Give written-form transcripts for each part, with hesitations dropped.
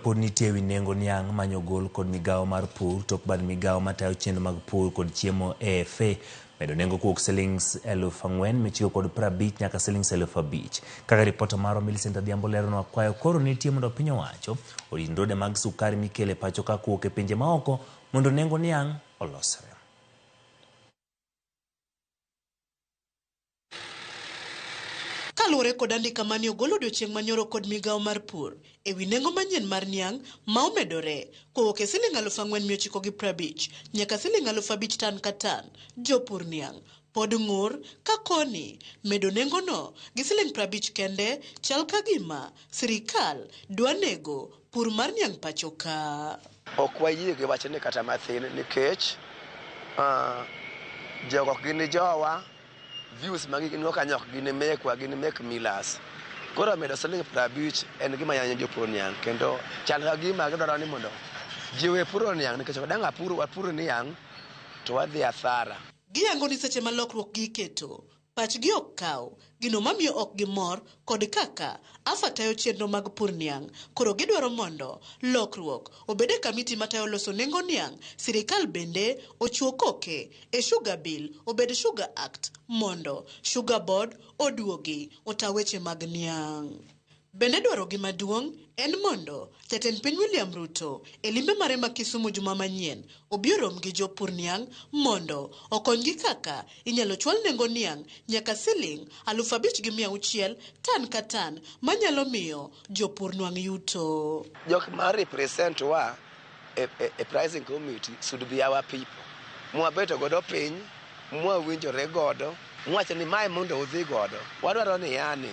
pod nitie ewi nengo niang' manyo gol kod migawo mar pur tok bad migawo matayo chenro mag pur kod chiemo AFA medo nengo kowuok silings 4,950 nyaka silings 5,000. Kaka ripota marwa Millicent Adhiambo leronwa kwayo koro nitie mondo piny owacho orit ndode mag sukari mikelo e pacho ka kowuok e pinje maoko mondo nengo niang' olosre. Kaluwore kod andika mane ogol odiochieng' manyoro kod migawo mar pur ewi nengo manyien mar niang' ma omedore kowuok e siling 4,950 nyaka siling 5,000 tan ka tan, jopur niang' pod ng'ur ka koni medo nengono gi siling 50 kende chal ka gima sirikal dwa nego pur mar niang' pacho ka. Ok wayie gi wachni kata mathin nikech jogo ok gin jowa. Views ma gin go kanyo ok gin mekwa, gin mek millers. Koro medo siling 50 en gima yanyo jopur niang' kendo chal ka gima gidwaro ni mondo ji owe puro niang' nikech ok dang' apur wapur niang' to wadhi asara. Giyango ni seche ma lokruok gi iketo, pachgi ok kaw gino mamiyo ok gimor kod kaka AFA tayo chenro mag pur niang'. Koro gidwaro mondo lokruok obed e kamiti matayo loso nengo niang', sirikal bende ochuo koke e Sugar Bill obed Sugar Act mondo Sugar Board oduogi ota weche mag niang'. Bende dwarogi maduong' en mondo jatend piny William Ruto e limbe mare ma Kisumu juma manyien obi orom gi jopur niang' mondo okonygi kaka inyalo chwal nengo niang' nyaka siling 5,600 tan ka tan manyalo miyo jopur nwang' yuto. Jok ma represent wa e pricing committee should be our people. Mwabeto godo piny, mwawinjore godo, mwacho ni mae mondo udhi godo. Wadwaro ni yani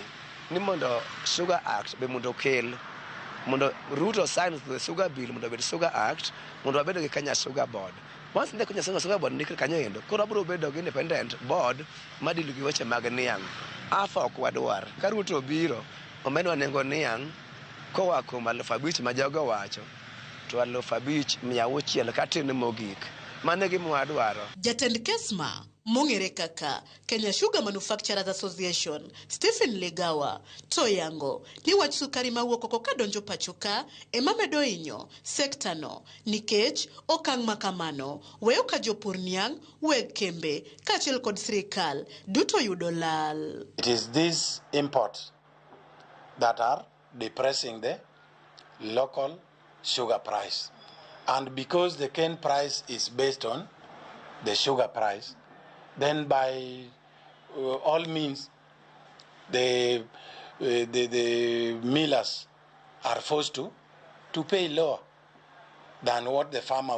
ni mondo Sugar Act be mondo okel mondo Ruto sign the Sugar Bill mondo obed Sugar Act mondo wabed gi Kenya Sugar Board. Once the Kenya Sugar Board ni kanyo endo, koro wabiro bedo gi independent board ma deal gi weche mag niang'. AFA ok wadwar. Ka Ruto obiro, omedwa nengo niang' koa kuom 5,000 ma jogo owacho to 5,600 katin mogik. Mano e gima wadwaro. Jatend KESMA mong'ere kaka Kenya Sugar Manufacturers Association, Stephen Legawa, to yango ni wach sukari mawuok oko kadonjo pacho ka ema medo hinyo sekta no nikech okang' ma kamano weyo ka jopur niang', weg kembe kaachiel kod sirikal duto yudo lal. It is these imports that are depressing the local sugar price. And because the cane price is based on the sugar price, then by all means, the millers are forced to pay lower than what the farmer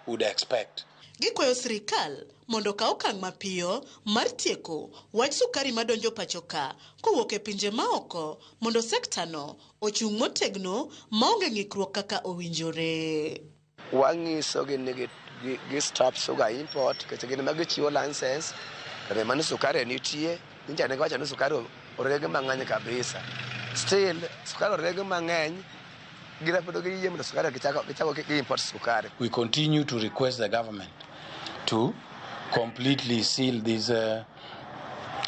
would expect. Gikwayo sirikal mondo okaw okang' mapiyo mar tieko wach sukari madonjo pacho ka kowuok e pinje maoko mondo sekta no ochung' motegno maonge ng'ikruok kaka owinjore. Wang'isogi ni gi stop sugar import nikech gin ema gichiwo license to be mano sukari nitie nyicha ne giwacho ni sukari oreg mang'eny kabisa. Still sukari oreg mang'eny gin pod giyie mondo sukari gichako gi import sukari. We continue to request the government to completely seal these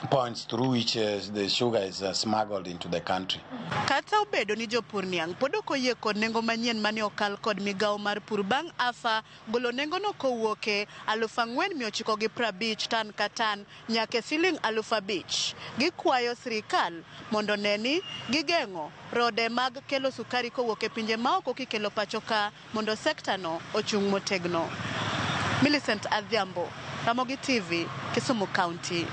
points through which the sugar is smuggled into the country. Kata obedo ni jopur niang' pod ok oyie kod nengo manyien mane okal kod migawo mar pur bang' AFA golo nengono kowuok e 4,950 tan ka tan nyaka e siling 5,000. Gikwayo sirikal mondo ne ni gigeng'o rode mag kelo sukari kowuok e pinje maoko kikelo pacho ka mondo sekta no ochung' motegno. Millicent Adhiambo, Ramogi TV, Kisumu County.